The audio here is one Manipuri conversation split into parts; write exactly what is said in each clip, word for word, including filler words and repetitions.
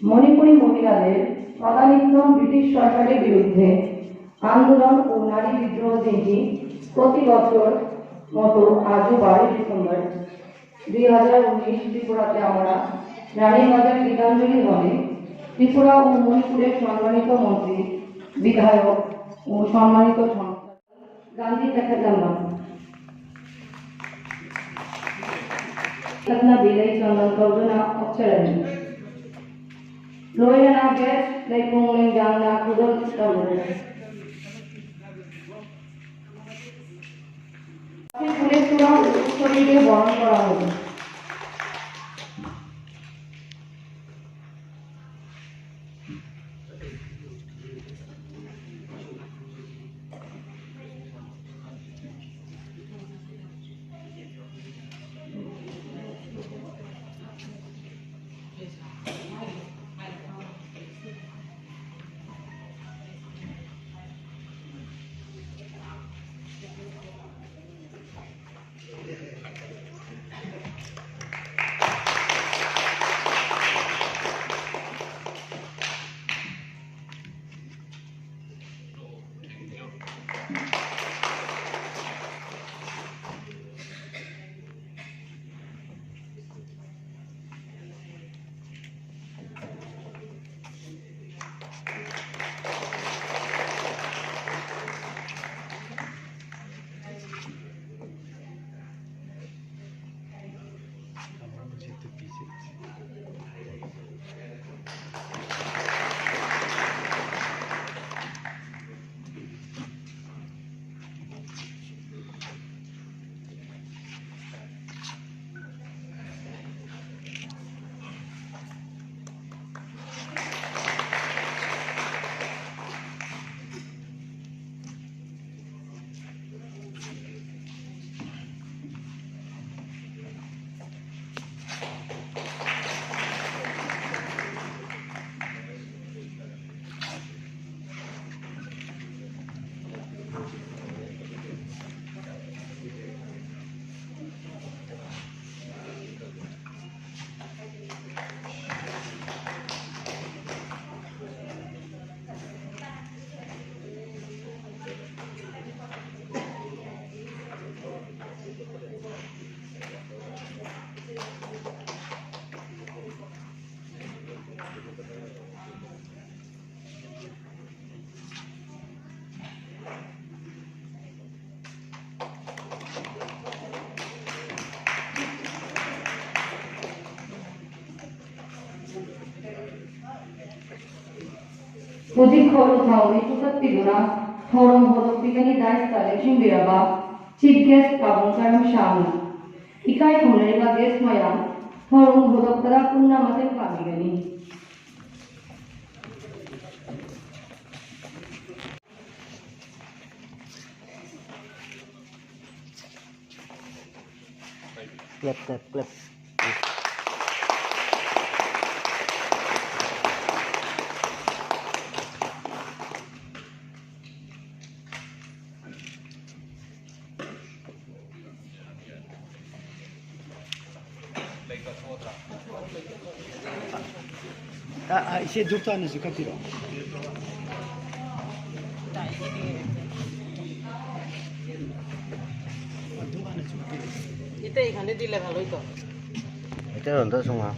মণিপুরী মহিলাদের তদানীন্তন ব্রিটিশ সরকারের বিরুদ্ধে আন্দোলন ও নারী বিদ্রোহ দিনটি প্রতি বছর মতো আজও বারোই ডিসেম্বর দুই হাজার উনিশ ত্রিপুরাতে আমরা রানীর বাজার গীতাঞ্জলি হলে ত্রিপুরা ও মণিপুরের সম্মানিত মন্ত্রী, বিধায়ক ও সম্মানিত সংস্থা Gandhi Tekatnama Katna Bilai Chandan Kauduna Okcharajan Loyana Gas Leipung Lengjang Na Kudon Kauduna police পুরা উৎসবীকে বরণ করা হলো। ꯍꯧꯖꯤꯛ ꯈꯣꯠꯂꯨ ꯊꯥꯎ ꯃꯩ ꯊꯨꯞꯀꯠꯄꯤꯗꯨꯅ ꯊꯧꯔꯝ ꯍꯧꯗꯣꯛꯄꯤꯒꯅꯤ꯫ Dais ꯇ ꯂꯦꯡꯁꯤꯟꯕꯤꯔꯕ Chief Guest ꯄꯥꯕꯨꯡ ꯀꯔꯝ ꯁꯥꯡꯅ꯫ ꯏꯀꯥꯏ ꯈꯨꯝꯅꯔꯤꯕ guest ꯃꯌꯥꯝ, ꯊꯧꯔꯝ ꯍꯧꯗꯣꯛꯄꯗ ꯄꯨꯟꯅ ꯃꯇꯦꯡ ꯄꯥꯡꯕꯤꯒꯅꯤ꯫ Clap, clap, clap. ꯑ, ꯑ, ꯏꯆꯦ ꯙꯨꯞ ꯊꯥꯎꯅꯁꯨ ꯀꯛꯄꯤꯔꯣ꯫ ꯏꯇꯩ ꯈꯟꯗꯦ ꯗꯤꯜꯂꯦ ꯈꯜꯂꯣꯏꯗꯣ꯫ ꯃꯩꯇꯩꯂꯣꯟꯗ ꯁꯨꯝ ꯉꯥꯡ꯫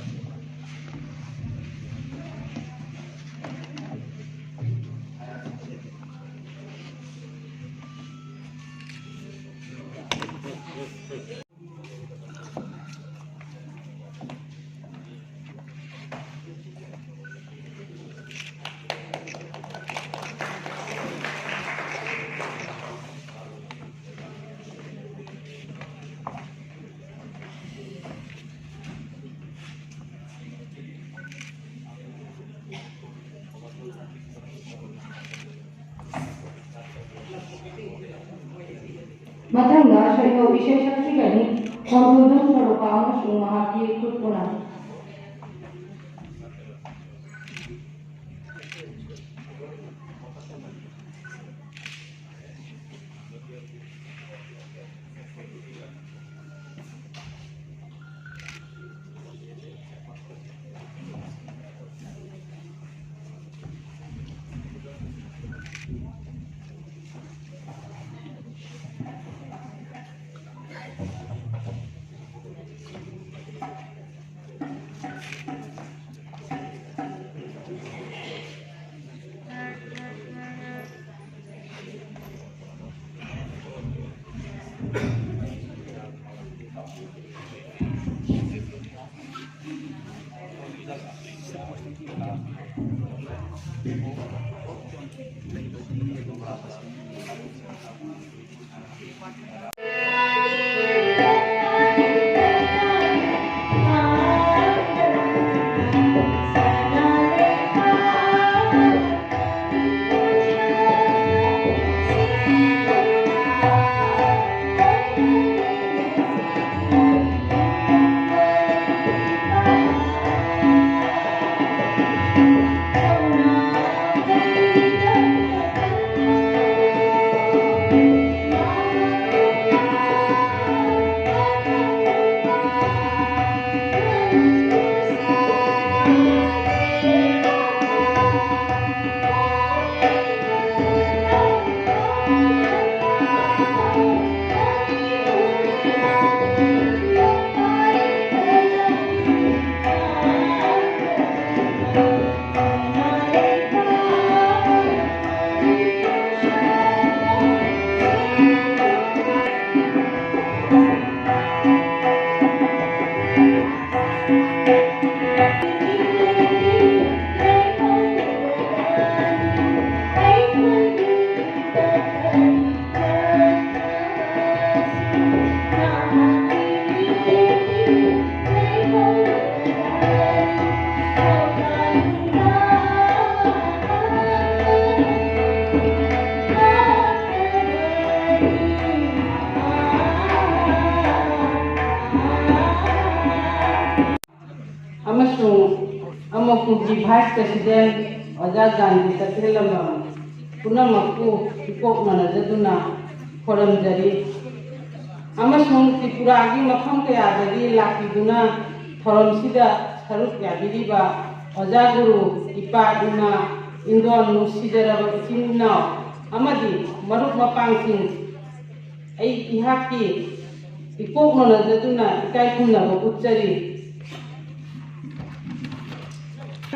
ꯃꯊꯪꯗ ꯁꯩꯊꯧ ꯏꯁꯩ ꯁꯛꯄꯤꯒꯅꯤ ꯈꯣꯟꯊꯣꯏꯕꯝ ꯁꯣꯔꯣꯄꯥ ꯑꯃꯁꯨꯡ ꯃꯍꯥꯛꯀꯤ ꯈꯨꯠꯄꯨꯅ꯫ ꯑꯃꯁꯨꯡ ꯑꯃꯈꯨꯜꯒꯤ Vice President ꯑꯣꯖꯥ ꯒꯥꯟꯙꯤ ꯀꯩꯊꯦꯜꯃꯌꯨꯝ ꯄꯨꯝꯅꯃꯛꯄꯨ ꯏꯀꯣꯛ ꯅꯣꯟꯅꯖꯗꯨꯅ ꯈꯣꯏꯔꯝꯖꯔꯤ꯫ ꯑꯃꯁꯨꯡ ꯇ꯭ꯔꯤꯄꯨꯔꯥꯒꯤ ꯃꯐꯝ ꯀꯌꯥꯗꯒꯤ ꯂꯥꯛꯄꯤꯗꯨꯅ ꯊꯧꯔꯝꯁꯤꯗ ꯁꯔꯨꯛ ꯌꯥꯕꯤꯔꯤꯕ ꯑꯣꯖꯥ ꯒꯨꯔꯨ, ꯏꯄꯥ ꯏꯃꯥ, ꯏꯟꯗꯣꯟ ꯅꯨꯡꯁꯤꯖꯔꯕ ꯏꯆꯤꯟ ꯏꯅꯥꯎ ꯑꯃꯗꯤ ꯃꯔꯨꯞ ꯃꯄꯥꯡꯁꯤꯡ, ꯑꯩ ꯑꯩꯍꯥꯛꯀꯤ ꯏꯀꯣꯛ ꯅꯣꯟꯅꯖꯗꯨꯅ ꯏꯀꯥꯏ ꯈꯨꯝꯅꯕ ꯎꯠꯆꯔꯤ꯫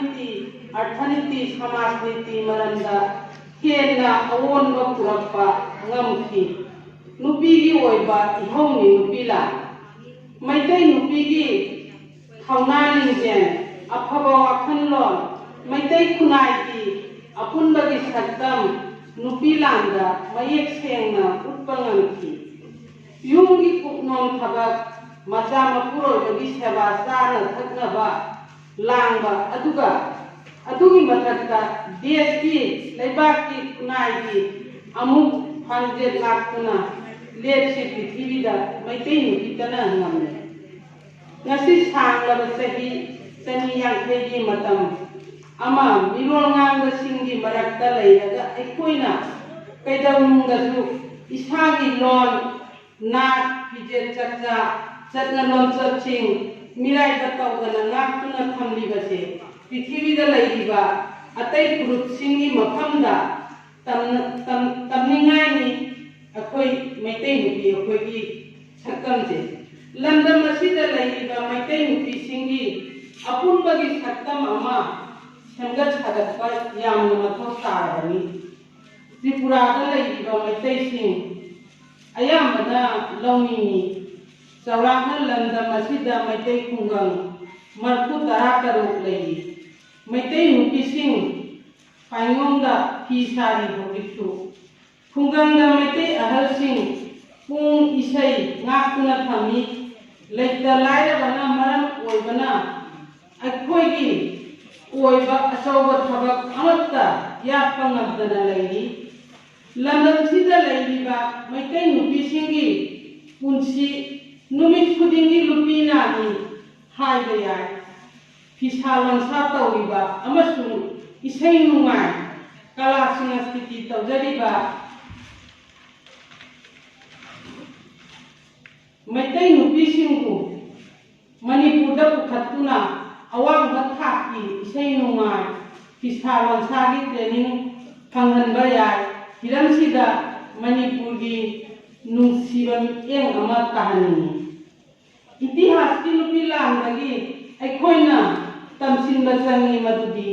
ꯅꯤꯇꯤ, ꯑꯔꯊ ꯅꯤꯇꯤ, ꯁꯃꯥꯖ ꯅꯤꯇꯤ ꯃꯔꯝꯗ ꯍꯦꯟꯅ ꯑꯑꯣꯟꯕ ꯄꯨꯔꯛꯄ ꯉꯝꯈꯤ꯫ ꯅꯨꯄꯤꯒꯤ ꯑꯣꯏꯕ ꯏꯍꯧꯅꯤ ꯅꯨꯄꯤ ꯂꯥꯟ꯫ ꯃꯩꯇꯩ ꯅꯨꯄꯤꯒꯤ ꯊꯧꯅꯥ ꯂꯤꯡꯖꯦꯜ, ꯑꯐꯕ ꯋꯥꯈꯜꯂꯣꯟ, ꯃꯩꯇꯩ ꯈꯨꯟꯅꯥꯏꯒꯤ ꯑꯄꯨꯟꯕꯒꯤ ꯁꯛꯇꯝ, ꯅꯨꯄꯤ ꯂꯥꯟꯗ ꯃꯌꯦꯛ ꯁꯦꯡꯅ ꯎꯠꯄ ꯉꯝꯈꯤ꯫ ꯌꯨꯝꯒꯤ ꯀꯨꯞꯅꯣꯝ ꯊꯕꯛ, ꯃꯆꯥ ꯃꯄꯨꯔꯣꯏꯕꯒꯤ ꯁꯦꯕꯥ, ꯆꯥꯅ ꯊꯛꯅꯕ ꯂꯥꯡꯕ, ꯑꯗꯨꯒ ꯑꯗꯨꯒꯤ ꯃꯊꯛꯇ ꯗꯦꯁꯀꯤ, ꯂꯩꯕꯥꯛꯀꯤ ꯈꯨꯟꯅꯥꯏꯒꯤ ꯑꯃꯨꯛ ꯐꯥꯟꯖꯦꯠ ꯂꯥꯛꯇꯨꯅ ꯂꯦꯞꯁꯤ ꯄ꯭ꯔꯤꯊꯤꯕꯤꯗ ꯃꯩꯇꯩ ꯅꯨꯄꯤꯇꯅ ꯉꯝꯃꯤ꯫ ꯉꯁꯤ ꯁꯥꯡꯂꯕ ꯆꯍꯤ ꯆꯅꯤ ꯌꯥꯡꯈꯩꯒꯤ ꯃꯇꯝ ꯑꯃ ꯃꯤꯔꯣꯜ ꯉꯥꯡꯕꯁꯤꯡꯒꯤ ꯃꯔꯛꯇ ꯂꯩꯔꯒ ꯑꯩꯈꯣꯏꯅ ꯀꯩꯗꯧꯅꯨꯡꯗꯁꯨ ꯏꯁꯥꯒꯤ ꯂꯣꯟ, ꯅꯥꯠ, ꯐꯤꯖꯦꯠ ꯆꯛꯆꯥ, ꯆꯠꯅ ꯂꯣꯟꯆꯠꯁꯤꯡ ꯃꯤꯔꯥꯏꯕ ꯇꯧꯗꯅ ꯉꯥꯛꯇꯨꯅ ꯊꯝꯂꯤꯕꯁꯦ ꯄ꯭ꯔꯤꯊꯤꯕꯤꯗ ꯂꯩꯔꯤꯕ ꯑꯇꯩ ꯐꯨꯔꯨꯞꯁꯤꯡꯒꯤ ꯃꯐꯝꯗ ꯇꯝꯅ-, ꯇꯝ-, ꯇꯝꯅꯤꯡꯉꯥꯏꯅꯤ꯫ ꯑꯩꯈꯣꯏ ꯃꯩꯇꯩ ꯅꯨꯄꯤ ꯑꯩꯈꯣꯏꯒꯤ ꯁꯛꯇꯝꯁꯦ, ꯂꯝꯗꯝ ꯑꯁꯤꯗ ꯂꯩꯔꯤꯕ ꯃꯩꯇꯩ ꯅꯨꯄꯤꯁꯤꯡꯒꯤ ꯑꯄꯨꯟꯕꯒꯤ ꯁꯛꯇꯝ ꯑꯃ ꯁꯦꯝꯒꯠ ꯁꯥꯒꯠꯄ ꯌꯥꯝꯅ ꯃꯊꯧ ꯇꯥꯔꯕꯅꯤ꯫ ꯇ꯭ꯔꯤꯄꯨꯔꯥꯗ ꯂꯩꯔꯤꯕ ꯃꯩꯇꯩꯁꯤꯡ ꯑꯌꯥꯝꯕꯅ ꯂꯧꯃꯤꯅꯤ꯫ ꯆꯥꯎꯔꯥꯛꯅ ꯂꯝꯗꯝ ꯑꯁꯤꯗ ꯃꯩꯇꯩ ꯈꯨꯡꯒꯪ ꯃꯔꯐꯨ ꯇꯔꯥ ꯇꯔꯨꯛ ꯂꯩꯔꯤ꯫ ꯃꯩꯇꯩ ꯅꯨꯄꯤꯁꯤꯡ ꯄꯥꯏꯉꯣꯝꯗ ꯐꯤ ꯁꯥꯔꯤ ꯍꯧꯖꯤꯛꯁꯨ꯫ ꯈꯨꯡꯒꯪꯗ ꯃꯩꯇꯩ ꯑꯍꯜꯁꯤꯡ ꯄꯨꯡ ꯏꯁꯩ ꯉꯥꯛꯇꯨꯅ ꯊꯝꯃꯤ꯫ ꯂꯩꯇ ꯂꯥꯏꯔꯕꯅ ꯃꯔꯝ ꯑꯣꯏꯕꯅ ꯑꯩꯈꯣꯏꯒꯤ ꯑꯣꯏꯕ ꯑꯆꯧꯕ ꯊꯕꯛ ꯑꯃꯠꯇ ꯌꯥꯠꯄ ꯉꯝꯗꯅ ꯂꯩꯔꯤ꯫ ꯂꯝꯗꯝꯁꯤꯗ ꯂꯩꯔꯤꯕ ꯃꯩꯇꯩ ꯅꯨꯄꯤꯁꯤꯡꯒꯤ ꯄꯨꯟꯁꯤ ꯅꯨꯃꯤꯠ ꯈꯨꯗꯤꯡꯒꯤ ꯂꯨꯄꯤ ꯅꯥꯅꯤ ꯍꯥꯏꯕ ꯌꯥꯏ꯫ ꯐꯤꯁꯥ ꯂꯣꯟꯁꯥ ꯇꯧꯔꯤꯕ ꯑꯃꯁꯨꯡ ꯏꯁꯩ ꯅꯨꯡꯉꯥꯏ, ꯀꯂꯥ ꯁꯪꯁꯀ꯭ꯔꯤꯇꯤ ꯇꯧꯖꯔꯤꯕ ꯃꯩꯇꯩ ꯅꯨꯄꯤꯁꯤꯡꯕꯨ ꯃꯅꯤꯄꯨꯔꯗ ꯄꯨꯈꯠꯇꯨꯅ ꯑꯋꯥꯡꯕ ꯊꯥꯛꯀꯤ ꯏꯁꯩ ꯅꯣꯡꯃꯥꯏ, ꯐꯤꯁꯥ ꯂꯣꯟꯁꯥꯒꯤ training ꯐꯪꯍꯟꯕ ꯌꯥꯏ꯫ ꯍꯤꯔꯝꯁꯤꯗ ꯃꯅꯤꯄꯨꯔꯒꯤ ꯅꯨꯡꯁꯤꯕ ꯃꯤꯠꯌꯦꯡ ꯑꯃ ꯇꯥꯍꯟꯅꯤꯡꯏ꯫ ꯏꯇꯤꯍꯥꯁꯀꯤ ꯅꯨꯄꯤ ꯂꯥꯟꯗꯒꯤ ꯑꯩꯈꯣꯏꯅ ꯇꯝꯁꯤꯟꯕ ꯆꯪꯏ ꯃꯗꯨꯗꯤ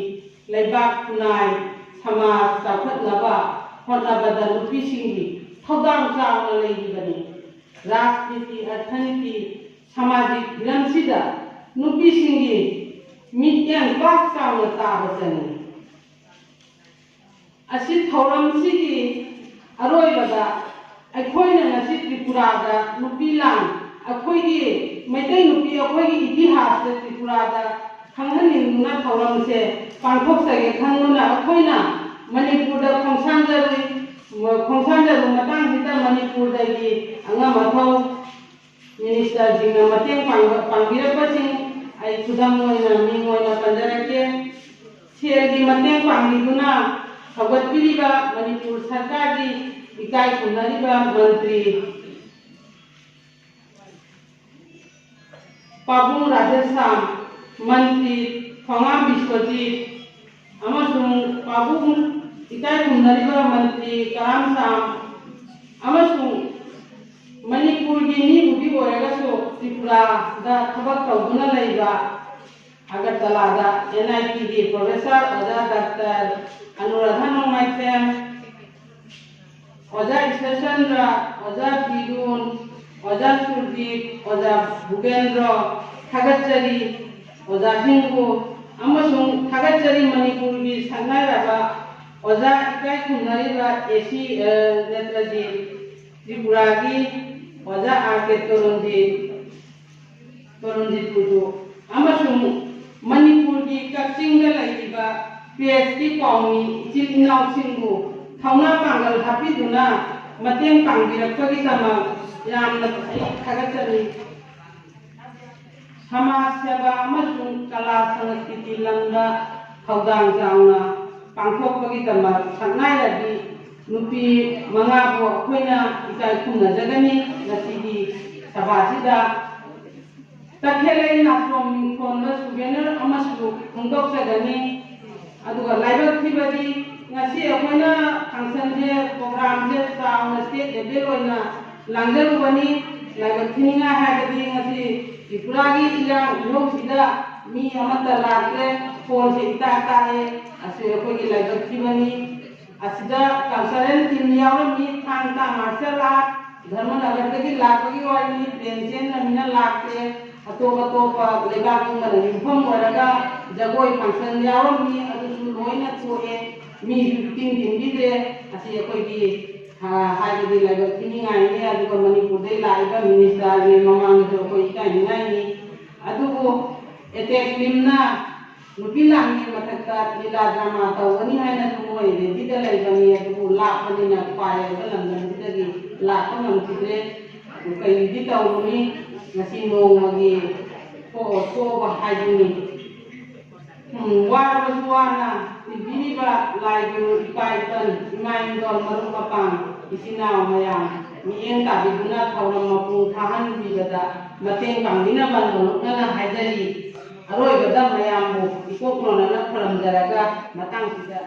ꯂꯩꯕꯥꯛ ꯈꯨꯟꯅꯥꯏ, ꯁꯃꯥꯖ ꯆꯥꯎꯈꯠꯅꯕ ꯍꯣꯠꯅꯕꯗ ꯅꯨꯄꯤꯁꯤꯡꯒꯤ ꯊꯧꯗꯥꯡ ꯆꯥꯎꯅ ꯂꯩꯔꯤꯕꯅꯤ꯫ ꯔꯥꯖꯅꯤꯇꯤ, ꯑꯔꯊꯅꯤꯇꯤ, ꯁꯃꯥꯖꯤꯛ ꯍꯤꯔꯝꯁꯤꯗ ꯅꯨꯄꯤꯁꯤꯡꯒꯤ ꯃꯤꯠꯌꯦꯡ ꯄꯥꯛ ꯆꯥꯎꯅ ꯇꯥꯕ ꯆꯪꯏ꯫ ꯑꯁꯤ ꯊꯧꯔꯝꯁꯤꯒꯤ ꯑꯔꯣꯏꯕꯗ ꯑꯩꯈꯣꯏꯅ ꯉꯁꯤ ꯇ꯭ꯔꯤꯄꯨꯔꯥꯗ ꯅꯨꯄꯤ ꯂꯥꯟ, ꯑꯩꯈꯣꯏꯒꯤ ꯃꯩꯇꯩ ꯅꯨꯄꯤ ꯑꯩꯈꯣꯏꯒꯤ ꯏꯇꯤꯍꯥꯁꯇ ꯇ꯭ꯔꯤꯄꯨꯔꯥꯗ ꯈꯪꯍꯟꯅꯤꯡꯗꯨꯅ ꯊꯧꯔꯝꯁꯦ ꯄꯥꯡꯊꯣꯛꯆꯒꯦ ꯈꯟꯗꯨꯅ ꯑꯩꯈꯣꯏꯅ ꯃꯅꯤꯄꯨꯔꯗ ꯈꯣꯡꯁꯥꯟꯖꯔꯨꯏ꯫ ꯈꯣꯡꯁꯥꯟꯖꯔꯨ ꯃꯇꯥꯡꯁꯤꯗ ꯃꯅꯤꯄꯨꯔꯗꯒꯤ ꯑꯉꯝ ꯑꯊꯧ ꯃꯤꯅꯤꯁꯇꯔꯁꯤꯡꯅ ꯃꯇꯦꯡ ꯄꯥꯡꯕ-, ꯄꯥꯡꯕꯤꯔꯛꯄꯁꯤꯡ ꯑꯩ ꯈꯨꯗꯝ ꯑꯣꯏꯅ ꯃꯤꯡ ꯑꯣꯏꯅ ꯄꯟꯖꯔꯛꯀꯦ꯫ ꯁꯦꯜꯒꯤ ꯃꯇꯦꯡ ꯄꯥꯡꯕꯤꯗꯨꯅ ꯁꯧꯒꯠꯄꯤꯔꯤꯕ ꯃꯅꯤꯄꯨꯔ ꯁꯔꯀꯥꯔꯒꯤ ꯏꯀꯥꯏ ꯈꯨꯝꯅꯔꯤꯕ ꯃꯟꯇ꯭ꯔꯤ ꯄꯥꯕꯨꯡ ꯔꯥꯙꯦꯁ꯭ꯌꯥꯝ, ꯃꯟꯇ꯭ꯔꯤ ꯈꯣꯉꯥꯝ ꯕꯤꯁ꯭ꯋꯖꯤꯠ ꯑꯃꯁꯨꯡ ꯄꯥꯕꯨꯡ ꯏꯀꯥꯏ ꯈꯨꯝꯅꯔꯤꯕ ꯃꯟꯇ꯭ꯔꯤ ꯀꯔꯥꯝ ꯁ꯭ꯌꯥꯝ ꯑꯃꯁꯨꯡ ꯃꯅꯤꯄꯨꯔꯒꯤ ꯃꯤꯕꯨꯗꯤ ꯑꯣꯏꯔꯒꯁꯨ ꯇ꯭ꯔꯤꯄꯨꯔꯥꯗ ꯊꯕꯛ ꯇꯧꯗꯨꯅ ꯂꯩꯕ ꯑꯒꯔꯇꯂꯥꯗ ꯑꯦꯟ ꯑꯥꯏ ꯇꯤꯒꯤ ꯄ꯭ꯔꯣꯐꯦꯁꯔ ꯑꯣꯖꯥ ꯗꯥꯛꯇꯔ ꯑꯅꯨꯔꯥꯙꯥ ꯅꯣꯡꯃꯥꯏꯊꯦꯝ, ꯑꯣꯖꯥ ꯏꯁ꯭ꯋꯔꯆꯟꯗ꯭ꯔ, ꯑꯣꯖꯥ ꯕꯤꯔꯨꯟ, ꯑꯣꯖꯥ ꯁꯨꯔꯖꯤꯠ, ꯑꯣꯖꯥ ꯚꯨꯕꯦꯟꯗ꯭ꯔ, ꯊꯥꯒꯠꯆꯔꯤ꯫ ꯑꯣꯖꯥꯁꯤꯡꯕꯨ ꯑꯃꯁꯨꯡ ꯊꯥꯒꯠꯆꯔꯤ ꯃꯅꯤꯄꯨꯔꯒꯤ ꯁꯛꯅꯥꯏꯔꯕ ꯑꯣꯖꯥ ꯏꯀꯥꯏ ꯈꯨꯝꯅꯔꯤꯕ ꯑꯦ ꯁꯤ, ꯑ, ꯅꯠꯇ꯭ꯔꯖꯤꯠ, ꯇ꯭ꯔꯤꯄꯨꯔꯥꯒꯤ ꯑꯣꯖꯥ ꯑꯥꯔ ꯀꯦ ꯇꯣꯔꯨꯟꯖꯤꯠ, ꯇꯣꯔꯨꯟꯖꯤꯠꯄꯨꯁꯨ ꯑꯃꯁꯨꯡ ꯃꯅꯤꯄꯨꯔꯒꯤ ꯀꯛꯆꯤꯡꯗ ꯂꯩꯔꯤꯕ ꯄ꯭ꯔꯦꯁꯀꯤ ꯄꯥꯎꯃꯤ ꯏꯆꯤꯜ ꯏꯅꯥꯎꯁꯤꯡꯕꯨ ꯊꯧꯅꯥ ꯄꯥꯡꯒꯜ ꯍꯥꯞꯄꯤꯗꯨꯅ ꯃꯇꯦꯡ ꯄꯥꯡꯕꯤꯔꯛꯄꯒꯤꯗꯃꯛ ꯌꯥꯝꯅ ꯑꯩ ꯊꯥꯒꯠꯆꯔꯤ꯫ ꯁꯃꯥꯖ ꯁꯦꯕꯥ ꯑꯃꯁꯨꯡ ꯀꯂꯥ ꯁꯪꯁꯀ꯭ꯔꯤꯇꯤ ꯂꯝꯗ ꯊꯧꯗꯥꯡ ꯆꯥꯎꯅ ꯄꯥꯡꯊꯣꯛꯄꯒꯤꯗꯃꯛ ꯁꯛꯅꯥꯏꯔꯕꯤ ꯅꯨꯄꯤ ꯃꯉꯥꯕꯨ ꯑꯩꯈꯣꯏꯅ ꯏꯀꯥꯏ ꯈꯨꯝꯅꯖꯒꯅꯤ ꯉꯁꯤꯒꯤ ꯁꯚꯥꯁꯤꯗ꯫ ꯇꯈꯦꯜꯂꯩ ꯅꯥꯆꯣꯝ ꯃꯤꯡꯊꯣꯟꯕ ꯁꯨꯚꯦꯅꯔ ꯑꯃꯁꯨ ꯐꯣꯡꯗꯣꯛꯆꯒꯅꯤ꯫ ꯑꯗꯨꯒ ꯂꯥꯏꯕꯛ ꯊꯤꯕꯗꯤ ꯉꯁꯤ ꯑꯩꯈꯣꯏꯅ ꯐꯪꯁꯟꯁꯦ, ꯄ꯭ꯔꯣꯒ꯭ꯔꯥꯝꯁꯦ ꯆꯥꯎꯅ ꯁ꯭ꯇꯦꯠ ꯂꯦꯚꯦꯜ ꯑꯣꯏꯅ ꯂꯥꯡꯖꯔꯨꯕꯅꯤ꯫ ꯂꯥꯏꯕꯛ ꯊꯤꯅꯤꯡꯉꯥꯏ ꯍꯥꯏꯔꯒꯗꯤ ꯉꯁꯤ ꯇ꯭ꯔꯤꯄꯨꯔꯥꯒꯤ ꯏꯔꯥꯡ ꯏꯍꯧꯁꯤꯗ ꯃꯤ ꯑꯃꯠꯇ ꯂꯥꯛꯇ꯭ꯔꯦ, ꯍꯣꯜꯁꯦ ꯏꯇꯥ ꯇꯥꯏꯌꯦ꯫ ꯑꯁꯤ ꯑꯩꯈꯣꯏꯒꯤ ꯂꯥꯏꯕꯛ ꯊꯤꯕꯅꯤ꯫ ꯑꯁꯤꯗ ꯀꯜꯆꯔꯦꯜ ꯇꯤꯝ ꯌꯥꯎꯔꯝꯃꯤ, ꯊꯥꯡ ꯇꯥ ꯃꯥꯔꯁꯦꯜ ꯑꯥꯔꯠ, ꯙꯔꯃꯅꯒꯔꯗꯒꯤ ꯂꯥꯛꯄꯒꯤ ꯋꯥꯔꯤꯅꯤ, ꯄ꯭ꯔꯦꯝꯆꯦꯟ ꯔꯃꯤꯅ ꯂꯥꯛꯇꯦ꯫ ꯑꯇꯣꯞ ꯑꯇꯣꯞꯄ ꯂꯩꯕꯥꯛ ꯄꯨꯝꯕꯗ ꯌꯨꯝꯐꯝ ꯑꯣꯏꯔꯒ ꯖꯒꯣꯏ ꯐꯪꯁꯟ ꯌꯥꯎꯔꯝꯃꯤ, ꯑꯗꯨꯁꯨ ꯂꯣꯏꯅ ꯊꯣꯛꯑꯦ꯫ ꯃꯤꯁꯨ ꯏꯇꯤꯡ ꯇꯤꯡꯕꯤꯗ꯭ꯔꯦ꯫ ꯑꯁꯤ ꯑꯩꯈꯣꯏꯒꯤ, ꯑ, ꯍꯥꯏꯕꯗꯤ ꯂꯥꯏꯕꯛ ꯊꯤꯅꯤꯡꯉꯥꯏꯅꯤ꯫ ꯑꯗꯨꯒ ꯃꯅꯤꯄꯨꯔꯗꯩ ꯂꯥꯛꯏꯕ ꯃꯤꯅꯤꯁꯇꯔꯒꯤ ꯃꯃꯥꯡꯗꯁꯨ ꯑꯩꯈꯣꯏ ꯏꯀꯥꯏꯅꯤꯡꯉꯥꯏꯅꯤ꯫ ꯑꯗꯨꯕꯨ ꯑꯦꯇꯦꯛ ꯐꯤꯂꯝꯅ ꯅꯨꯄꯤ ꯂꯥꯡꯒꯤ ꯃꯊꯛꯇ ꯂꯤꯂꯥ ꯗ꯭ꯔꯃꯥ ꯇꯧꯒꯅꯤ ꯍꯥꯏꯅꯁꯨ ꯃꯣꯏ ꯔꯦꯗꯤꯗ ꯂꯩꯕꯅꯤ꯫ ꯑꯗꯨꯕꯨ ꯂꯥꯞꯄꯅꯤꯅ ꯎꯄꯥꯏ ꯂꯩꯔꯕ ꯂꯝꯗꯝꯁꯤꯗꯒꯤ ꯂꯥꯛꯄ ꯉꯝꯈꯤꯗ꯭ꯔꯦ꯫ ꯀꯔꯤꯗꯤ ꯇꯧꯔꯨꯅꯤ? ꯉꯁꯤ ꯅꯣꯡꯃꯒꯤ ꯊꯣꯛꯑ ꯊꯣꯛꯑꯕ ꯍꯥꯏꯗꯨꯅꯤ꯫ ꯎꯝ, ꯋꯥꯔꯕꯁꯨ ꯋꯥꯅ ꯊꯤꯟꯕꯤꯔꯤꯕ ꯂꯥꯏꯒꯨꯔꯨ, ꯏꯄꯥ ꯏꯄꯟ, ꯏꯃꯥ ꯏꯟꯗꯣꯜ, ꯃꯔꯨꯞ ꯃꯄꯥꯡ, ꯏꯆꯤꯟ ꯏꯅꯥꯎ ꯃꯌꯥꯝ ꯃꯤꯠꯌꯦꯡ ꯇꯥꯕꯤꯗꯨꯅ ꯊꯧꯔꯝ ꯃꯄꯨꯡ ꯐꯥꯍꯟꯕꯤꯕꯗ ꯃꯇꯦꯡ ꯄꯥꯡꯕꯤꯅꯕ ꯅꯣꯛꯅꯅ ꯍꯥꯏꯖꯔꯤ꯫ ꯑꯔꯣꯏꯕꯗ ꯃꯌꯥꯝꯕꯨ ꯏꯀꯣꯛ ꯅꯣꯟꯅꯅ ꯈꯨꯔꯨꯝꯖꯔꯒ ꯃꯇꯥꯡꯁꯤꯗ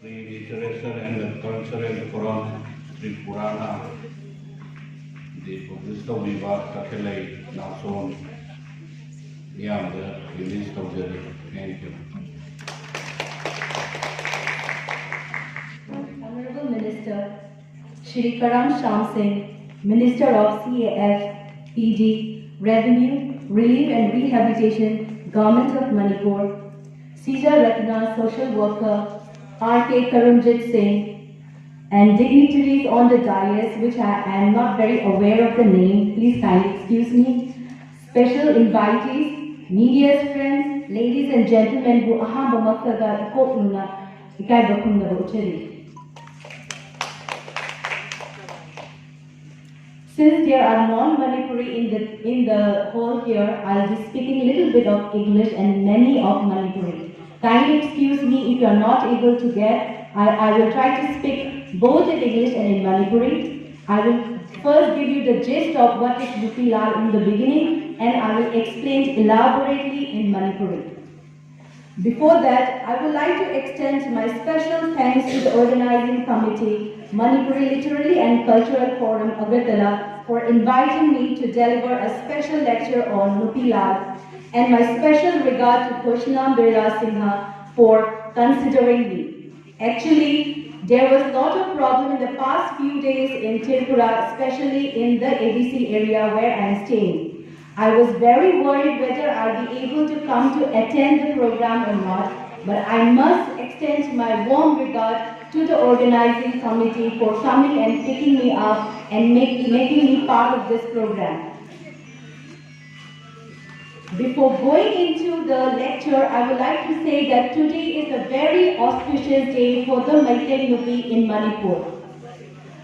The literature and the cultural forum Tripurana, the publish ꯇꯧꯕꯤꯕ ꯇꯈꯦꯜꯂꯩ ꯅꯥꯎꯆꯣꯝ ꯃꯤꯌꯥꯝꯗ release ꯇꯧꯖꯔꯤ꯫ Thank you. Honorable Minister Shri Karam Shyam Singh, Minister of C A F, P D, Revenue, Relief and Rehabilitation, Government of Manipur, Sija Ratna, social worker, R K Karamjit Singh, and dignitaries on the dais, which I am not very aware of the name, please kindly excuse me. Special invitees, media's friends, ladies and gentlemen ꯕꯨ ꯑꯍꯥꯟꯕꯃꯛꯇꯗ ꯏꯀꯣꯛ ꯅꯣꯟꯅ ꯏꯀꯥꯏꯕ ꯈꯨꯝꯅꯕ ꯎꯠꯆꯔꯤ꯫ Since there are non-Manipuri in the, in the hall here, I'll be speaking a little bit of English and many of Manipuri. Kindly excuse me if you are not able to get, I, I will try to speak both in English and in Manipuri. I will First give you the gist of what is Nupi Lal in the beginning, and I will explain elaborately in Manipuri. Before that, I would like to extend my special thanks to the organizing committee, Manipuri Literary and Cultural Forum Agartala, for inviting me to deliver a special lecture on Nupi Lal, and my special regard to Ghoshna Birla Singha for considering me. Actually, there was lot of problem in the past few days in Tripura, especially in the A D C area where I am staying. I was very worried whether I'll be able to come to attend the program or not, but I must extend my warm regard to the organizing committee for coming and picking me up and make, making me part of this program. Before going into the lecture, I would like to say that today is a very auspicious day for the Meitei Nupi in Manipur.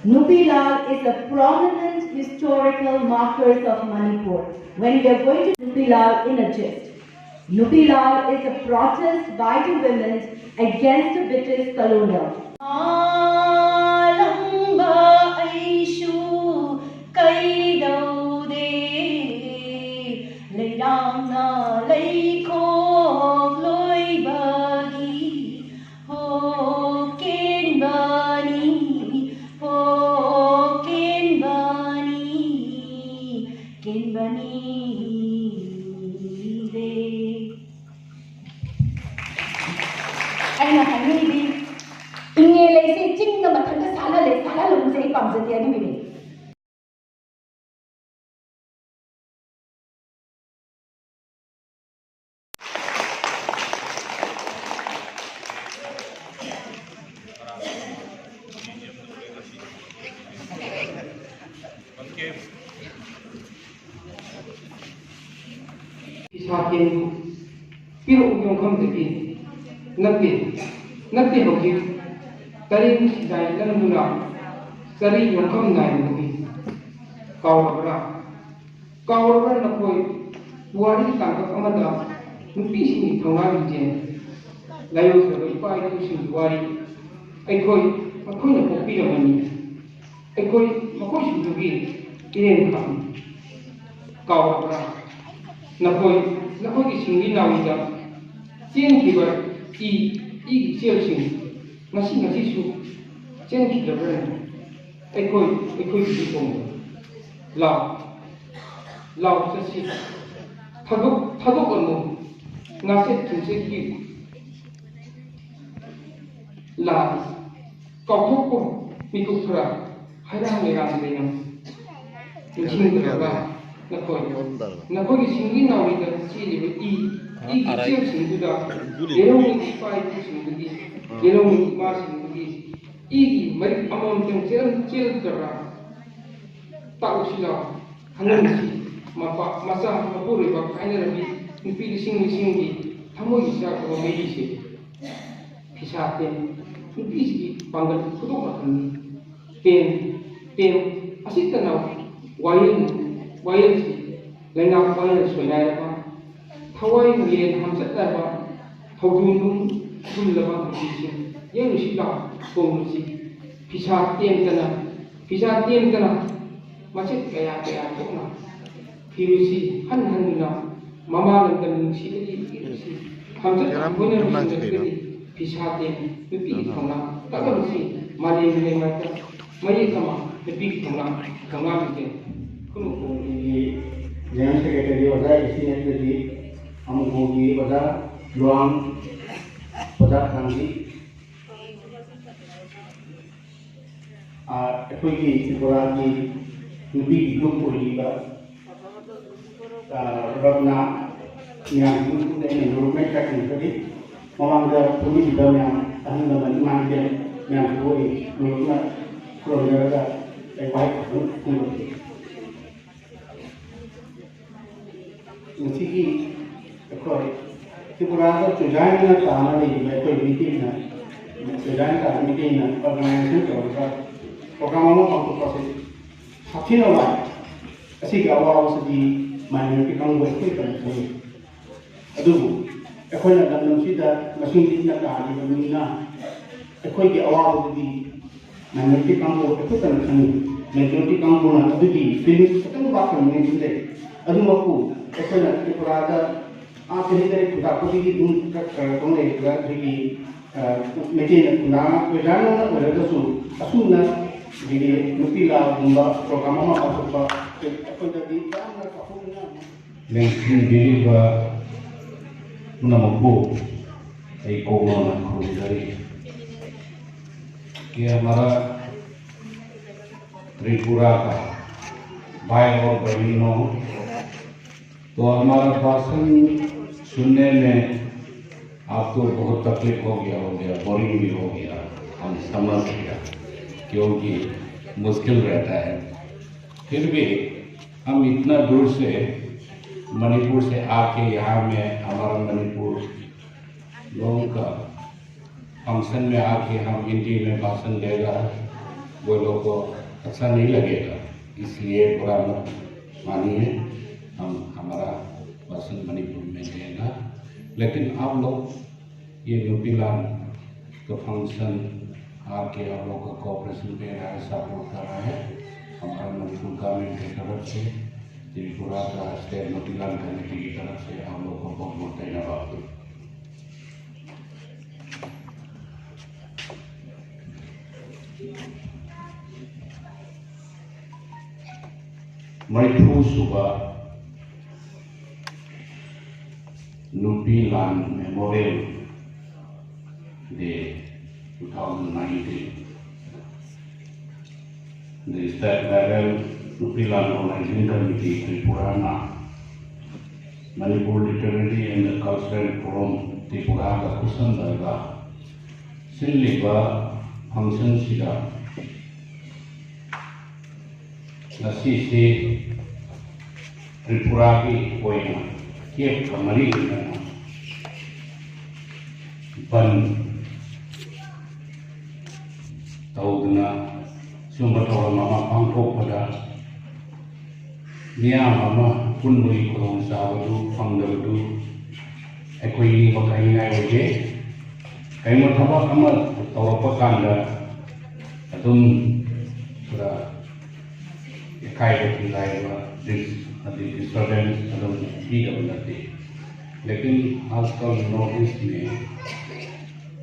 Nupi Lal is a prominent historical markers of Manipur. When we are going to Nupi Lal in a gist, Nupi Lal is a protest by the women against the British colonial. Alangba aisu kaidaude, leirangna leikhok loibagi, ho kenbani, ho kenbani, kenbani de. ꯑꯩꯅ ꯍꯥꯏꯅꯤꯡꯉꯤꯗꯤ, ꯏꯪꯉꯦ ꯂꯩꯁꯦ ꯆꯤꯡꯗ ꯃꯊꯛꯇ ꯁꯥꯠꯍꯜꯂꯦ, ꯁꯥꯠꯍꯜꯂꯨꯕꯁꯦ ꯑꯩ ꯄꯥꯝꯖꯗꯦ꯫ ꯑꯗꯨꯒꯤꯅꯤ꯫ ꯏꯁꯥ ꯀꯦꯟꯕꯨ ꯄꯤꯔꯛꯎ ꯌꯣꯡꯐꯝꯗꯒꯤ꯫ ꯅꯠꯇꯦ, ꯅꯠꯇꯦ ꯍꯧꯖꯤꯛ ꯇꯔꯦꯠ ꯁꯤꯗꯥꯏ ꯅꯝꯗꯨꯅ ꯆꯔꯤ ꯌꯣꯡꯐꯝ ꯅꯥꯏꯕꯒꯤ꯫ ꯀꯥꯎꯔꯕ꯭ꯔꯥ? ꯀꯥꯎꯔꯕ꯭ꯔꯥ ꯅꯈꯣꯏ? ꯄꯨꯋꯥꯔꯤ ꯇꯥꯡꯀꯛ ꯑꯃꯗ ꯅꯨꯄꯤꯁꯤꯡꯒꯤ ꯊꯧꯅꯥ ꯂꯤꯡꯖꯦꯜ, ꯂꯥꯏꯑꯣꯏꯈ꯭ꯔꯕ ꯏꯄꯥ ꯏꯄꯨꯁꯤꯡꯒꯤ ꯋꯥꯔꯤ ꯑꯩꯈꯣꯏ, ꯃꯈꯣꯏꯅ ꯄꯣꯛꯄꯤꯔꯝꯕꯅꯤ꯫ ꯑꯩꯈꯣꯏ ꯃꯈꯣꯏꯁꯤꯡꯗꯨꯒꯤ ꯏꯔꯦꯟ ꯈꯥꯛꯅꯤ꯫ ꯀꯥꯎꯔꯕ꯭ꯔꯥ? ꯅꯈꯣꯏ, ꯅꯈꯣꯏꯒꯤ ꯁꯤꯡꯂꯤ ꯅꯥꯎꯔꯤꯗ ꯆꯦꯟꯈꯤꯕ ꯏ, ꯏꯒꯤ ꯏꯆꯦꯜꯁꯤꯡ ꯉꯁꯤ, ꯉꯁꯤꯁꯨ ꯆꯦꯟꯈꯤꯗꯕ꯭ꯔꯥ? ꯑꯩꯈꯣꯏ, ꯑꯩꯈꯣꯏꯒꯤꯗꯤ ꯇꯣꯡꯕ꯫ ꯂꯥꯎ, ꯂꯥꯎ ꯆꯠꯁꯤ꯫ ꯊꯥꯗꯣꯛ, ꯊꯥꯗꯣꯛꯂꯝꯃꯨ꯫ ꯉꯥꯆꯦꯠ ꯊꯨꯝꯆꯦꯠꯀꯤ ꯂꯥꯟ ꯀꯥꯎꯊꯣꯛꯄ ꯃꯤꯀꯨꯞ ꯈꯔ ꯍꯩꯔꯥꯡ ꯂꯩꯔꯥꯡ ꯂꯩꯅ ꯅꯤꯡꯁꯤꯡꯗ꯭ꯔꯕ꯭ꯔꯥ? ꯅꯈꯣꯏ, ꯅꯈꯣꯏꯒꯤ ꯁꯤꯡꯂꯤ ꯅꯥꯎꯔꯤꯗ ꯆꯦꯜꯂꯤꯕ ꯏ, ꯏꯒꯤ ꯆꯦꯜꯁꯤꯡꯗꯨꯗ ꯌꯦꯜꯍꯧꯉꯤ ꯏꯄꯥ ꯏꯄꯨꯁꯤꯡꯗꯨꯒꯤ, ꯌꯦꯜꯍꯧꯉꯤ ꯏꯃꯥꯁꯤꯡꯗꯨꯒꯤ ꯏꯒꯤ ꯃꯔꯤꯛ ꯑꯃꯃꯝꯇꯪ ꯆꯦꯜ-, ꯆꯦꯜꯂꯛꯇ꯭ꯔꯕ꯭ꯔꯥ? ꯇꯥꯛꯎꯁꯤ ꯂꯥꯎ꯫ ꯈꯪꯍꯟꯁꯤ꯫ ꯃꯄꯥ, ꯃꯆꯥ ꯃꯄꯨꯔꯣꯏꯕ ꯀꯥꯏꯅꯔꯝꯃꯤ ꯅꯨꯄꯤ ꯂꯤꯁꯤꯡ ꯂꯤꯁꯤꯡꯒꯤ ꯊꯃꯣꯏꯒꯤ ꯆꯥꯛꯄ ꯃꯩꯔꯤꯁꯦ꯫ ꯐꯤꯁꯥ ꯇꯦꯟ ꯅꯨꯄꯤꯁꯤꯒꯤ ꯄꯥꯡꯒꯜ ꯐꯨꯗꯣꯛꯂꯛꯀꯅꯤ꯫ ꯇꯦꯟ, ꯇꯦꯟ ꯑꯁꯤꯇꯅ ꯋꯥꯌꯦꯜ, ꯋꯥꯌꯦꯜꯁꯤ ꯂꯩꯉꯥꯛ ꯋꯥꯌꯦꯜ ꯁꯣꯏꯅꯥꯏꯔꯕ, ꯊꯋꯥꯏ ꯃꯤꯔꯦꯟ ꯍꯥꯝꯆꯠꯅꯔꯕ, ꯊꯧꯗꯨꯅꯨꯡ ꯊꯨꯝꯂꯕ ꯅꯨꯄꯤꯁꯤꯡ ꯌꯦꯡꯂꯨꯁꯤ ꯂꯥꯎ ꯈꯣꯡꯂꯨꯁꯤ꯫ ꯐꯤꯁꯥ ꯇꯦꯟꯇꯅ, ꯐꯤꯁꯥ ꯇꯦꯟꯇꯅ ꯃꯆꯦꯠ ꯀꯌꯥ ꯀꯌꯥ ꯊꯣꯛꯅ ꯐꯤꯔꯨꯁꯤ ꯍꯟ ꯍꯟꯗꯨꯅ ꯃꯃꯥ ꯂꯝꯗꯝ ꯅꯨꯡꯁꯤꯕꯒꯤ ꯏꯔꯨꯁꯤ ꯈꯝꯖꯠ ꯀꯦꯔꯝ ꯈꯣꯏꯅ ꯇꯨꯝꯅ ꯂꯣꯏꯁꯤꯟꯂꯛꯄꯗꯤ ꯆꯠꯈꯤꯅꯣ꯫ ꯐꯤꯁꯥ ꯇꯦꯟ ꯅꯨꯄꯤꯒꯤ ꯊꯧꯅꯥ ꯀꯠꯂꯝꯁꯤ ꯃꯥꯂꯦꯝꯒꯤ ꯂꯩꯃꯥꯏꯗ ꯃꯌꯦꯛ ꯑꯃ ꯅꯨꯄꯤꯒꯤ ꯊꯧꯅꯥ ꯊꯧꯅꯥ ꯂꯩꯇꯦ꯫ ꯈꯨꯅꯨ ꯈꯣꯡ ꯑꯩꯈꯣꯏꯒꯤ ꯖꯦꯅꯔꯦꯜ ꯁꯦꯀ꯭ꯔꯦꯇꯔꯤ ꯑꯣꯖꯥ ꯏꯁꯤꯅꯦꯠꯇꯗꯤ ꯑꯃꯨꯛ ꯈꯣꯡꯒꯤ ꯑꯣꯖꯥ ꯂꯨꯋꯥꯡ ꯑꯣꯖꯥ ꯈꯥꯡꯖꯤ ꯑꯩꯈꯣꯏꯒꯤ ꯇ꯭ꯔꯤꯄꯨꯔꯥꯒꯤ ꯅꯨꯄꯤꯒꯤ ꯒ꯭ꯔꯨꯞ ꯑꯣꯏꯔꯤꯕ ꯔꯠꯅ ꯃꯌꯥꯝꯒꯤ ꯒ꯭ꯔꯨꯞꯇ ꯑꯩꯅ ꯂꯨꯔꯨꯞꯃꯩ ꯈꯔ ꯈꯪꯖꯔꯤ꯫ ꯃꯃꯥꯡꯗ ꯐꯝꯃꯤꯕ ꯃꯌꯥꯝ ꯑꯍꯜ ꯂꯃꯟ ꯏꯃꯥ ꯏꯕꯦꯟ ꯃꯌꯥꯝꯁꯤꯕꯨ ꯑꯩ ꯂꯨꯔꯨꯞꯅ ꯈꯨꯔꯨꯝꯖꯔꯒ ꯑꯩ ꯋꯥꯍꯩ ꯈꯛꯇꯪ ꯐꯣꯡꯗꯣꯛꯀꯦ꯫ ꯉꯁꯤꯒꯤ ꯑꯩꯈꯣꯏ ꯇ꯭ꯔꯤꯄꯨꯔꯥꯗ ꯆꯨꯖꯥꯏꯅ ꯇꯥꯅ ꯂꯩꯔꯤꯕ ꯑꯩꯈꯣꯏ ꯃꯤꯇꯤꯡꯅ, ꯆꯨꯖꯥꯏꯅ ꯇꯥꯅ ꯃꯤꯇꯤꯡꯅ ꯑꯣꯔꯒꯅꯥꯏꯖꯦꯁꯟ ꯇꯧꯔꯒ ꯄ꯭ꯔꯣꯒ꯭ꯔꯥꯝ ꯑꯃ ꯄꯥꯡꯊꯣꯛꯄ ꯑꯁꯤ ꯁꯥꯊꯤꯅ ꯋꯥꯏ꯫ ꯑꯁꯤꯒꯤ ꯑꯋꯥꯕꯁꯤꯗꯤ ꯃꯥꯏꯅꯣꯔꯤꯇꯤ ꯀꯥꯡꯕꯨ ꯑꯩꯈꯣꯏ ꯈꯛꯇꯅ ꯈꯪꯉꯤ꯫ ꯑꯗꯨꯕꯨ ꯑꯩꯈꯣꯏꯅ ꯂꯝꯗꯝꯁꯤꯗ ꯃꯁꯤꯡ ꯂꯤꯛꯅ ꯇꯥꯔꯤꯕꯅꯤꯅ ꯑꯩꯈꯣꯏꯒꯤ ꯑꯋꯥꯕꯗꯨꯗꯤ ꯃꯥꯏꯅꯣꯔꯤꯇꯤ ꯀꯥꯡꯕꯨ ꯑꯩꯈꯣꯏ ꯈꯛꯇꯅ ꯈꯪꯉꯤ꯫ ꯃꯦꯖꯣꯔꯤꯇꯤ ꯀꯥꯡꯕꯨꯅ ꯑꯗꯨꯒꯤ ꯐꯤꯂꯤꯡꯁ ꯈꯤꯇꯪ ꯋꯥꯠꯄ ꯃꯤꯁꯨ ꯂꯩ꯫ ꯑꯗꯨꯃꯛꯄꯨ ꯑꯩꯈꯣꯏꯅ ꯇ꯭ꯔꯤꯄꯨꯔꯥꯗ ꯑꯥ ꯆꯍꯤ ꯇꯔꯦꯠ ꯈꯨꯟꯇꯥꯛꯄꯗꯒꯤ ꯑꯗꯨꯝ ꯈꯔ ꯈꯔ ꯑꯗꯨꯝ ꯂꯩꯔꯒ ꯑꯩꯈꯣꯏꯒꯤ, ꯑ, ꯃꯩꯇꯩꯅ ꯈꯨꯟꯗꯥ ꯑꯣꯏꯖꯥꯅꯅ ꯑꯣꯏꯔꯒꯁꯨ ꯑꯁꯨꯝꯅ ꯑꯩꯈꯣꯏꯒꯤ ꯅꯨꯄꯤ ꯂꯥꯜꯒꯨꯝꯕ ꯄ꯭ꯔꯣꯒ꯭ꯔꯥꯝ ꯑꯃ ꯄꯥꯡꯊꯣꯛꯄ ꯑꯩꯈꯣꯏꯗꯗꯤ ꯌꯥꯝꯅ ꯆꯥꯎꯊꯣꯛꯅꯤꯡꯉꯥꯏ ꯑꯃ꯫ ꯂꯦꯡꯁꯤꯟꯕꯤꯔꯤꯕ ꯄꯨꯝꯅꯃꯛꯄꯨ ꯑꯩ ꯀꯣꯛꯅꯅ ꯈꯨꯔꯨꯝꯖꯔꯤ꯫ ये हमारा त्रिपुरा का भाई और बहनों, तो हमारा भाषण सुनने में आपको बहुत तकलीफ हो गया होगा, बोरिंग भी हो गया, हम समझ गया, क्योंकि मुश्किल रहता है। फिर भी हम इतना दूर से, मणिपुर से आके यहाँ में हमारा मणिपुर लोगों का फंक्शन में आके हम हिंदी में भाषण देगा, वो लोग को अच्छा नहीं लगेगा, इसलिए बुरा मत मानिए। हम हमारा भाषण मणिपुर में देगा, लेकिन आप लोग ये नुपी लाल का फंक्शन आके आप लोग का कोऑपरेशन दे रहा है, सपोर्ट कर रहा है। हमारा मणिपुर गवर्नमेंट की तरफ से, त्रिपुरा का स्टेट नुपी लाल कमेटी की तरफ से आप लोग को बहुत बहुत धन्यवाद। ꯃꯔꯤꯐꯨ ꯁꯨꯕ ꯅꯨꯄꯤ ꯂꯥꯟ memorial day two thousand nineteen. The State Level Nupi Lan Organizing Committee Tripurana, Manipur Literary and Cultural Forum Tripura ꯒ ꯈꯨꯠꯁꯝꯅꯔꯒ ꯁꯤꯜꯂꯤꯕ ꯐꯪꯁꯟꯁꯤꯗ ꯉꯁꯤꯁꯤ ꯇ꯭ꯔꯤꯄꯨꯔꯥꯒꯤ ꯑꯣꯏꯅ ꯀꯦꯞꯀ ꯃꯔꯤ ꯂꯩꯅꯅ ꯕꯟ ꯇꯧꯗꯨꯅ ꯁꯨꯝꯕ ꯊꯧꯔꯝ ꯑꯃ ꯄꯥꯡꯊꯣꯛꯄꯗ ꯃꯤꯌꯥꯝ ꯑꯃ ꯄꯨꯟꯕꯒꯤ ꯈꯨꯗꯣꯡꯆꯥꯕꯗꯨ ꯐꯪꯗꯕꯗꯨ ꯑꯩꯈꯣꯏ ꯅꯤꯡꯕ ꯀꯥꯏꯅꯤꯡꯉꯥꯏ ꯑꯣꯏꯗꯦ꯫ ꯀꯔꯤꯒꯨꯝꯕ ꯊꯕꯛ ꯑꯃ ꯇꯧꯔꯛꯄ ꯀꯥꯟꯗ ꯑꯗꯨꯝ ꯈꯔ ꯀꯥꯏꯕ ꯊꯤꯡꯒꯥꯏꯕ, ꯗꯤꯁ-, ꯑꯗꯩ disturbance ꯑꯗꯨꯝ ꯄꯤꯗꯕ ꯅꯠꯇꯦ꯫ लेकिन आजकल नॉर्थ ईस्ट में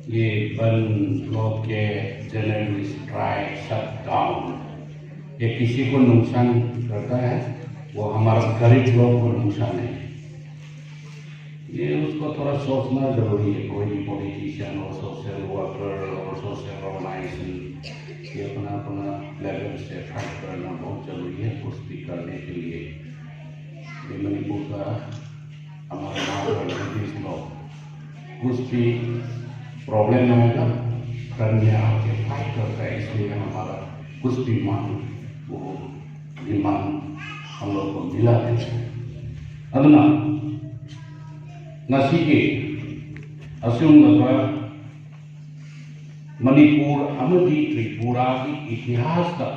ये बंद, ब्लॉकेड, जनरल स्ट्राइक, शटडाउन, ये किसी को नुकसान करता है? वो हमारा गरीब लोग को नुकसान है। ये उसको थोड़ा सोचना जरूरी है। कोई भी पॉलिटिशियन और सोशल वर्कर और सोशल ऑर्गेनाइजेशन, ये अपना अपना लेवल से फाइट करना बहुत जरूरी है कुछ भी करने के लिए। ये मणिपुर का हमारा माँ का ब्रिटिश लोग कुछ भी प्रॉब्लम आएगा, फ्रंट में आके फाइट करता है, इसलिए हमारा कुछ भी मांग, वो डिमांड हम लोग को मिला है। ꯑꯗꯨꯅ ꯉꯁꯤꯒꯤ ꯑꯁꯤꯒꯨꯝꯂꯕ ꯃꯅꯤꯄꯨꯔ ꯑꯃꯗꯤ ꯇ꯭ꯔꯤꯄꯨꯔꯥꯒꯤ ꯏꯇꯤꯍꯥꯁꯇ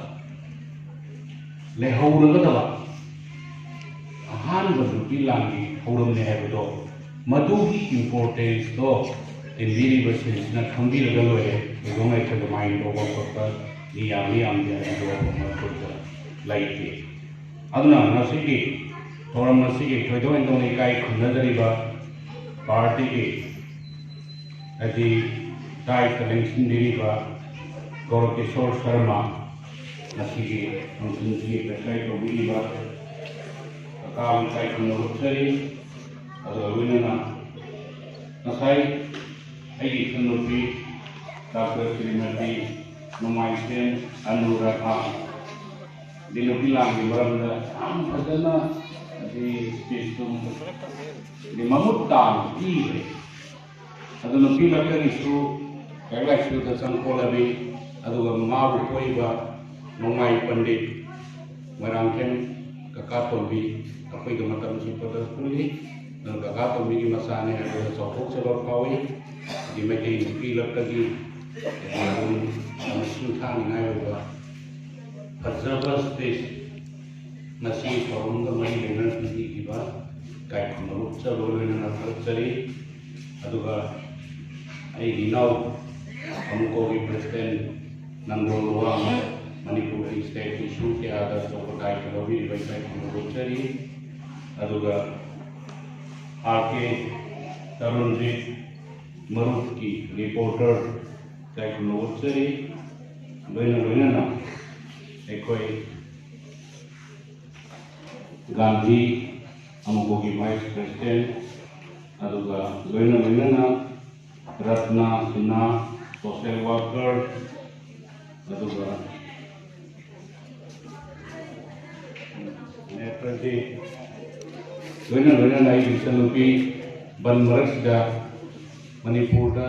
ꯂꯩꯍꯧꯔꯒꯗꯕ ꯑꯍꯥꯟꯕ ꯅꯨꯄꯤ ꯂꯥꯟꯒꯤ ꯊꯧꯔꯝꯅꯤ ꯍꯥꯏꯕꯗꯣ, ꯃꯗꯨꯒꯤ ꯏꯝꯄꯣꯔꯇꯦꯟꯁꯇꯣ ꯇꯤꯟꯕꯤꯔꯤꯕꯁꯤꯡꯁꯤꯅ ꯈꯪꯕꯤꯔꯒ ꯂꯣꯏꯔꯦ꯫ ꯊꯣꯏꯗꯣꯛꯅ ꯑꯩꯈꯣꯏ ꯑꯗꯨꯃꯥꯏꯅ ꯇꯧꯕ ꯈꯣꯠꯄ ꯃꯤ ꯌꯥꯝꯃꯤ ꯌꯥꯝꯗꯦ ꯍꯥꯏꯕꯗꯣ ꯑꯩꯈꯣꯏꯗ ꯂꯩꯇꯦ꯫ ꯑꯗꯨꯅ ꯉꯁꯤꯒꯤ ꯊꯧꯔꯝ ꯑꯁꯤꯒꯤ ꯊꯣꯏꯗꯣꯛ ꯍꯦꯟꯗꯣꯛꯅ ꯏꯀꯥꯏ ꯈꯨꯝꯅꯖꯔꯤꯕ ꯄꯥꯔꯇꯤꯒꯤ ꯍꯥꯏꯗꯤ ꯇꯥꯏꯇ ꯂꯦꯡꯁꯤꯟꯕꯤꯔꯤꯕ ꯒꯧꯔꯀꯤꯁꯣꯔ ꯁꯔꯃ, ꯉꯁꯤꯒꯤ ꯐꯪꯁꯟꯁꯤꯒꯤ ꯄ꯭ꯔꯦꯁꯥꯏꯠ ꯇꯧꯕꯤꯔꯤꯕ ꯀꯀꯥ ꯏꯀꯥꯏ ꯈꯨꯝꯅꯕ ꯎꯠꯆꯔꯤ꯫ ꯑꯗꯨꯒ ꯂꯣꯏꯅꯅ ꯉꯁꯥꯏ ꯑꯩꯒꯤ ꯏꯆꯟꯅꯨꯄꯤ ꯗꯥꯛꯇꯔ ꯁ꯭ꯔꯤꯃꯇꯤ ꯅꯣꯡꯃꯥꯏꯁꯦꯝ ꯑꯅꯨꯔꯥꯙꯥ ꯗꯤ ꯅꯨꯄꯤ ꯂꯥꯟꯒꯤ ꯃꯔꯝꯗ ꯌꯥꯝ ꯐꯖꯅ ꯍꯥꯏꯗꯤ ꯁ꯭ꯄꯤꯁꯇꯨ ꯍꯥꯏꯗꯤ ꯃꯃꯨꯠ ꯇꯥꯅ ꯄꯤꯈ꯭ꯔꯦ꯫ ꯑꯗꯨ ꯅꯨꯄꯤ ꯂꯛꯇꯒꯤꯁꯨ ꯂꯥꯏꯔꯤꯛ ꯂꯥꯏꯁꯨꯗ ꯆꯪꯈꯣꯜꯂꯕꯤ, ꯑꯗꯨꯒ ꯃꯥꯕꯨ ꯄꯣꯛꯏꯕ ꯅꯣꯡꯃꯥꯏ ꯄꯟꯗꯤꯠ ꯃꯣꯏꯔꯥꯡꯊꯦꯝ ꯀꯀꯥ ꯇꯣꯝꯕꯤ ꯑꯩꯈꯣꯏꯒ ꯃꯇꯝ ꯆꯨꯞꯄꯗ ꯄꯨꯜꯂꯤ꯫ ꯑꯗꯨꯅ ꯀꯀꯥ ꯇꯣꯝꯕꯤꯒꯤ ꯃꯆꯥꯅꯤ ꯍꯥꯏꯕꯗ ꯆꯥꯎꯊꯣꯛꯆꯕ ꯐꯥꯎꯏ꯫ ꯍꯥꯏꯗꯤ ꯃꯩꯇꯩ ꯅꯨꯄꯤ ꯂꯛꯇꯒꯤ ꯑꯗꯨꯝ ꯌꯥꯝꯅ ꯁꯤꯡꯊꯥꯅꯤꯡꯉꯥꯏ ꯑꯣꯏꯕ ꯐꯖꯕ ꯁ꯭ꯄꯤꯁ ꯉꯁꯤ ꯊꯧꯔꯝꯒ ꯃꯔꯤ ꯂꯩꯅꯅ ꯄꯤꯕꯤꯈꯤꯕ ꯏꯀꯥꯏ ꯈꯨꯝꯅꯕ ꯎꯠꯆꯕ ꯂꯣꯏꯅꯅ ꯊꯥꯒꯠꯆꯔꯤ꯫ ꯑꯗꯨꯒ ꯑꯩꯒꯤ ꯏꯅꯥꯎ ꯑꯃꯨꯀꯣꯒꯤ ꯄ꯭ꯔꯦꯁꯤꯗꯦꯟ ꯅꯝꯕꯣꯜ ꯂꯨꯋꯥꯡ ꯃꯅꯤꯄꯨꯔꯒꯤ ꯁ꯭ꯇꯦꯠ ꯏꯁꯨ ꯀꯌꯥꯗ ꯑꯆꯧꯕ ꯗꯥꯏꯇ ꯂꯧꯕꯤꯔꯤꯕ ꯏꯀꯥꯏ ꯈꯨꯝꯅꯕ ꯎꯠꯆꯔꯤ꯫ ꯑꯗꯨꯒ ꯑꯥꯔ ꯀꯦ ꯇꯔꯨꯟꯖꯤꯠ ꯃꯔꯨꯞꯀꯤ ꯔꯤꯄꯣꯔꯇꯔ ꯏꯀꯥꯏ ꯈꯨꯝꯅꯕ ꯎꯠꯆꯔꯤ꯫ ꯂꯣꯏꯅ ꯂꯣꯏꯅꯅ ꯑꯩꯈꯣꯏ ꯒꯥꯟꯙꯤ ꯑꯃꯨꯕꯒꯤ ꯚꯥꯏꯁ ꯄ꯭ꯔꯦꯁꯤꯗꯦꯟꯠ, ꯑꯗꯨꯒ ꯂꯣꯏꯅ ꯂꯣꯏꯅꯅ ꯔꯠꯅ ꯁꯤꯟꯍꯥ, ꯁꯣꯁꯦꯜ ꯋꯥꯔꯀꯔ, ꯑꯗꯨꯒ ꯅꯦꯇ꯭ꯔꯖꯤꯠ, ꯂꯣꯏꯅ ꯂꯣꯏꯅꯅ ꯑꯩꯒꯤ ꯏꯆꯟꯅꯨꯄꯤ ꯕꯟ ꯃꯔꯛꯁꯤꯗ ꯃꯅꯤꯄꯨꯔꯗ